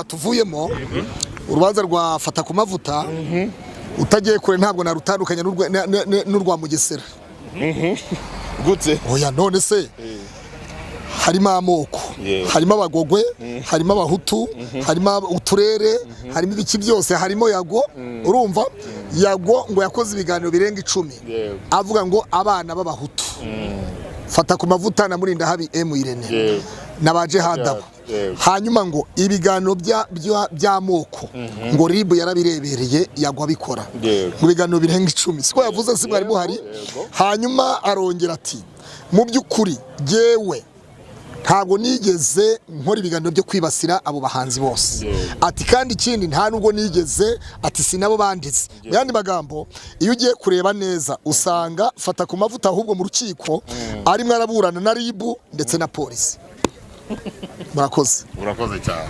Tuvuyemo urubanza rwa Fata ku Mavuta, utagiye kure ntabwo narutandukanya n'urwa Mugesera. Gute? Oya, none se harimo amoko, harimo Abagogwe, harimo Abahutu, harimo uturere, harimo ibiki byose, harimo Yago. Urumva, Yago ngo yakoze ibiganiro birenga 10 avuga ngo abana b'Abahutu, Fata ku Mavuta na Murindahabi M Irene na ba Jehadabo. Hanyuma ngo ibiganiro by'amoko ngo RIB yarabirebereye Yagwa abikora mu biganiro birenga 10, siko yavuze? Si mwari muhari? Yego. Hanyuma arongera ati: "Mu by'ukuri jyewe ntabwo nigeze nkora ibiganiro byo kwibasira abo bahanzi bose." Ati: "Kandi ikindi, nta nubwo nigeze," ati, "si nabo banditse." Mu yandi magambo, iyo ugiye kureba neza usanga Fata ku Mavuta ahubwo mu rukiko arimo araburana na RIB ndetse na polisi. Murakoze. Urakoze cyane.